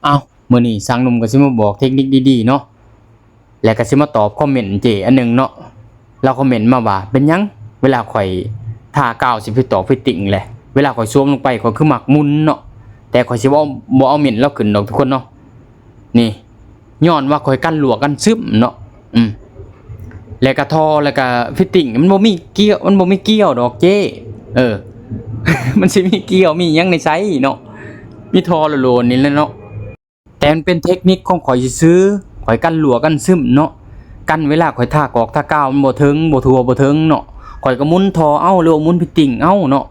ເອົ້າ ມື້ນີ້ຊ່າງໜຸ່ມກໍຊິມາບອກເທັກນິກດີໆເນາະ ແລະກໍຊິມາຕອບຄອມເມັນເຈ້ອັນໜຶ່ງເນາະ. ລາວຄອມເມັນມາວ່າ ເປັນຫຍັງເວລາຂ້ອຍທາກາວຊິໄປຕອກຟິດຕິງແຫຼະ ເວລາຂ້ອຍສວມລົງໄປ ຂ້ອຍຄືມັກໝຸນເນາະ. ແຕ່ຂ້ອຍຊິບໍ່ ບໍ່ເອົາເມັນລາວຂຶ້ນດອກທຸກຄົນເນາະ. ນີ້ ຍ້ອນວ່າຂ້ອຍກັນຮົ່ວກັນຊຶມເນາະ. ອືມ ແລ້ວກະທໍ່ ແລ້ວກະຟິດຕິງ ມັນບໍ່ມີກ່ຽວ ມັນບໍ່ມີກ່ຽວດອກເຈ້. ເອີ ມັນຊິມີກ່ຽວມີຫຍັງໃນໃສເນາະ ມີທໍ່ໂລນໆນີ້ແຫຼະເນາະ. ແຕ່ມັນເປັນເທັກນິກຂອງຂ້ອຍຊື່ໆ ຂ້ອຍກັນຮົ່ວກັນຊຶມເນາະ. ກັນເວລາຂ້ອຍທາກອກທາກາວ ມັນບໍ່ເຖິງ ບໍ່ທົ່ວບໍ່ເຖິງເນາະ ຂ້ອຍກໍໝຸນທໍ່ເອົາ ຫຼືວ່າໝຸນຟິດຕິງເອົາເນາະ.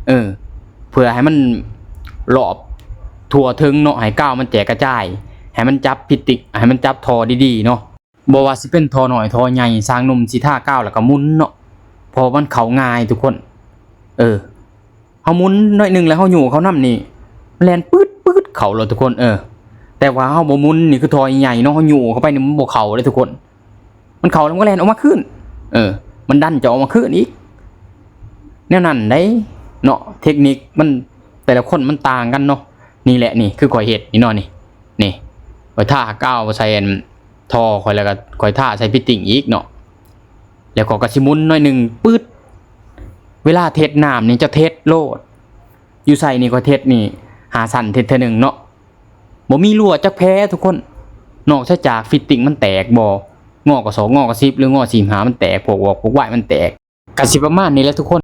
ເອີ ເພື່ອໃຫ້ມັນລອບທົ່ວເຖິງເນາະ ໃຫ້ກາວມັນແຈກກະຈາຍ ໃຫ້ມັນຈັບຟິດຕິງ ໃຫ້ມັນຈັບທໍ່ດີໆເນາະ. ບໍ່ວ່າຊິເປັນທໍ່ນ້ອຍທໍ່ໃຫຍ່ ຊ່າງໜຸ່ມຊິທາກາວແລ້ວກໍໝຸນເນາະ ເພາະມັນເຂົ້າງ່າຍທຸກຄົນ. ເອີ ເຮົາໝຸນໜ້ອຍໜຶ່ງແລ້ວເຮົາຍູ້ເຂົ້ານຳນີ້ ມັນແລ່ນປຶດໆເຂົ້າໂລດທຸກຄົນ. ເອີ ແຕ່ວ່າເຮົາບໍ່ໝຸນນີ້ ຄືທໍ່ໃຫຍ່ເນາະ ເຮົາຍູ້ເຂົ້າໄປນີ້ມັນບໍ່ເຂົ້າເດ້ທຸກຄົນ. ມັນເຂົ້າແລ້ວມັນກໍແລ່ນອອກມາຄືນ. ເອີ ມັນດັນຈະອອກມາຄືນອີກ ແນວນັ້ນເດ້ເນາະ. ເທັກນິກມັນ ແຕ່ລະຄົນມັນຕ່າງກັນເນາະ. ນີ້ແຫຼະ ນີ້ຄືຂ້ອຍເຮັດນີ້ເນາະ ນີ້ ນີ້ ຂ້ອຍທາກາວໃສ່ອັນທໍ່ຂ້ອຍ ແລ້ວກໍຂ້ອຍທາໃສ່ຟິດຕິງອີກເນາະ ແລ້ວຂ້ອຍກໍຊິໝຸນໜ້ອຍໜຶ່ງ ປຶດ. ເວລາເທັດນ້ຳນີ້ຈະເທັດໂລດ ຢູ່ໃສນີ້ຂ້ອຍເທັດນີ້ ຫ້າຊັ້ນເທັດເທື່ອໜຶ່ງເນາະ. ບໍ່ມີຮົ່ວຈັກແພທຸກຄົນ ນອກເສຍຈາກຟິດຕິງມັນແຕກບໍ່ ງໍ້ກໍສອກ ງໍ້ກໍສິບ ຫຼືງໍ້ສີ່ຫ້າມັນແຕກ ພວກອອກພວກວາຍມັນແຕກ. ກະຊິປະມານນີ້ແຫຼະທຸກຄົນ